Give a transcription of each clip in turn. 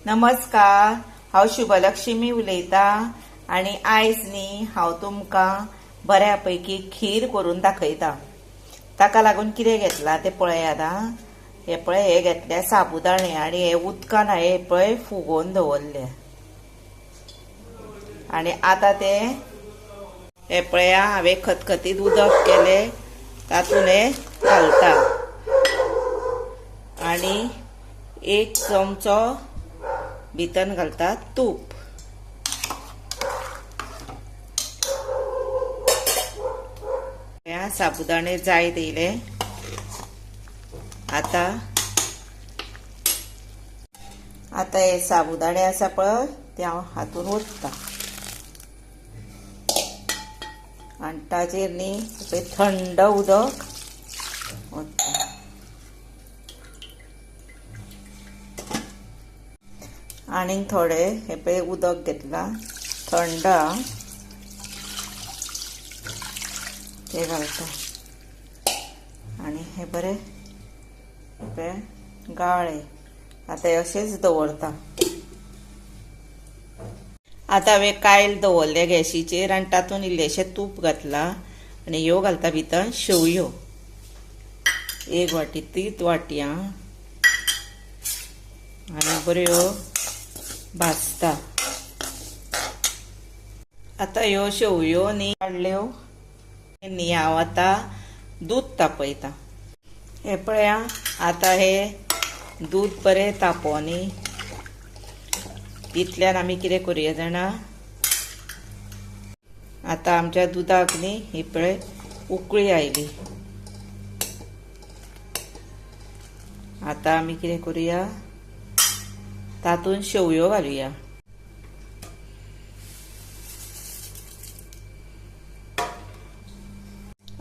नमस्कार, हांव शुभलक्ष्मी उलयतां आनी आयज न्ही हांव तुमकां बऱ्या पैकी खीर करून दाखयता। ताका लागून कितें घेतलां तें पळयात। हे पळय, हे घेतले साबुदाणे आनी हे उदकान हांवें पळय फुगोवन दवरले आनी आतां ते हे पळया हांवें खतखतीत उदक केलें, तातूंत हे घालता आनी एक चमचो भितर घालता तूप। साबुदाणे जायत येयले। आतां आतां हे साबुदाणे आसा पळय ते हांव हातून ओतता आनी ताचेर न्ही थंड उदक ओतता। आनीक थोडे हे पळय उदक घेतलां थंड, ते घालता आनी हे बरें पळय गाळे आतां हे अशेंच दवरता। आतां हांवें कायल दवरलें गॅशीचेर आनी तातूंत इल्लेशें तूप घातलां आनी ह्यो घालता भितर शेवयो, एक वाटी तीच वाटी आनी बऱ्यो भाजता। आतां ह्यो शेवयो न्ही काडल्यो न्ही हांव आतां दूद तापयता। हे पळया आतां हे दूद बरें तापोवन तितल्यान आमी कितें करुया जाणा, आतां आमच्या दुदाक न्ही ही पळय उकळी आयली। आतां आमी कितें करुया, तातूंत शेवयो घालुया।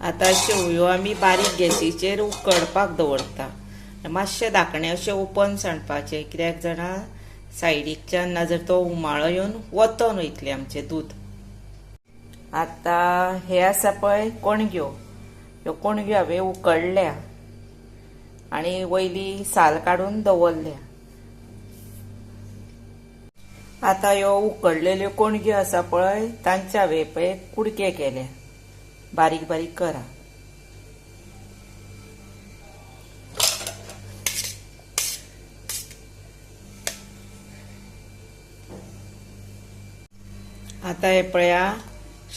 आतां शेवयो आमी बारीक गॅसीचेर उकडपाक दवरता। मातशें धाकणें अशें ओपन सांडपाचें, कित्याक जाणा सायडीकच्यान ना जर तो उमाळो येवन वतोन वयतलें आमचें दूद। आतां हे आसा पळय कणग्यो, ह्यो कणग्यो हांवें उकडल्या आनी वयली साल काडून दवरल्या। आतां ह्यो उकडलेल्यो कणग्यो आसा पळय तांचे हांवें पळय कुडके केले, बारीक बारीक करा। आतां हे पळया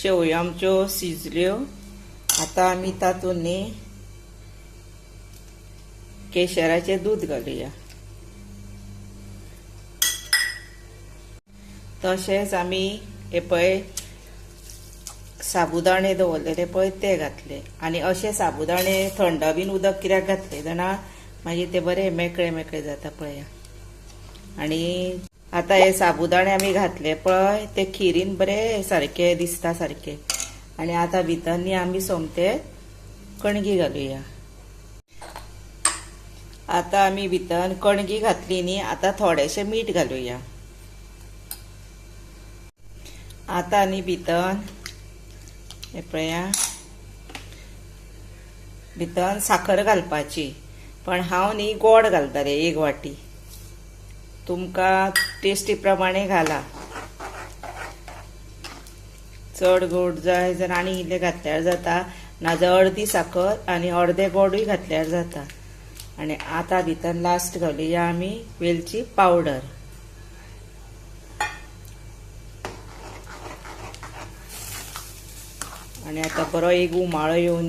शेवयो आमच्यो शिजल्यो। आतां आमी तातूंत न्ही केशराचें दूद घालुया। तशेंच आमी हे पळय साबुदाणे दवरलेले पळय ते घातले आनी अशे साबुदाणे थंड बीन उदक कित्याक घातले जाणा, मागीर ते बरे मेकळे मेकळे जाता पळया। आनी आतां हे साबुदाणे आमी घातले पळय ते खिरीन बरे सारके दिसता सारके। आनी आतां भितर न्ही आमी सोमते कणगी घालुया। आतां आमी भितर कणगी घातली न्ही, आतां थोडेशें मीठ घालुया। आतां न्ही भितर हे पळया भितर साखर घालपाची, पण हांव न्ही गोड घालतलें एक वाटी, तुमकां टेस्टी प्रमाणे घाला। चड गोड जाय जर आनी इल्लें घातल्यार जाता, नाजाल्यार अर्दी साखर आनी अर्दे गोडूय घातल्यार जाता। आनी आतां भितर लास्ट घालुया आमी वेलची पावडर। आनी आतां बरो एक उमाळो येवन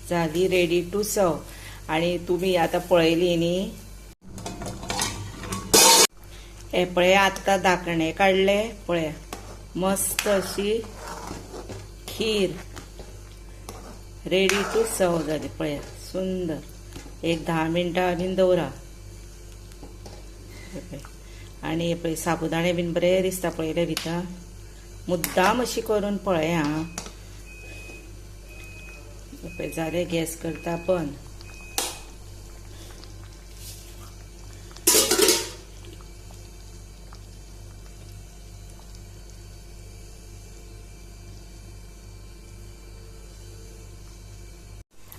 जाली रेडी टू सर्व। आनी तुमी आतां पळयली न्ही, हे पळय आतां धाकणें काडलें पळया, मस्त अशी खीर रेडी टू सर्व जाली पळया, सुंदर। एक 10 मिनटां बीन दवरा। आनी हे पळय साबुदाणे बीन बरे दिसता पळयले भितर, मुद्दाम अशी करून पळया। पळय जालें, गॅस करता बंद।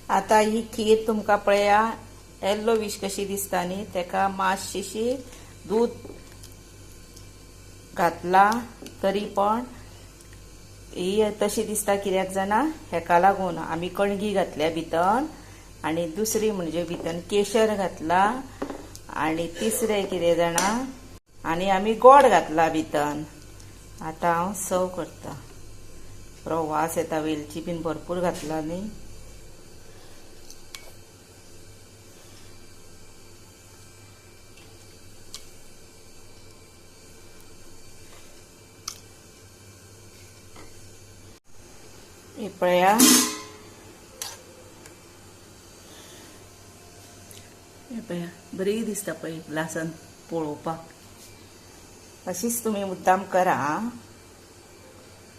आतां ही खीर तुमकां पळया येल्लो वीश कशी दिसता न्ही, तेका मातशीशी दूद घातला तरी पण ही तशी दिसता कित्याक जाणा, हेका लागून आमी कणगी घातल्या भितर, आनी दुसरी म्हणजे भितर केशर घातला, आनी तिसरें कितें जाणा आनी आमी गोड घातला भितर. आतां हांव सर्व करता. बरो वास येता, वेलची बीन भरपूर घातला न्ही. हे पळया, हे पळया, बरी दिसता पळय ग्लासान पळोवपाक. अशीच तुमी मुद्दाम करा,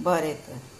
बरें तर.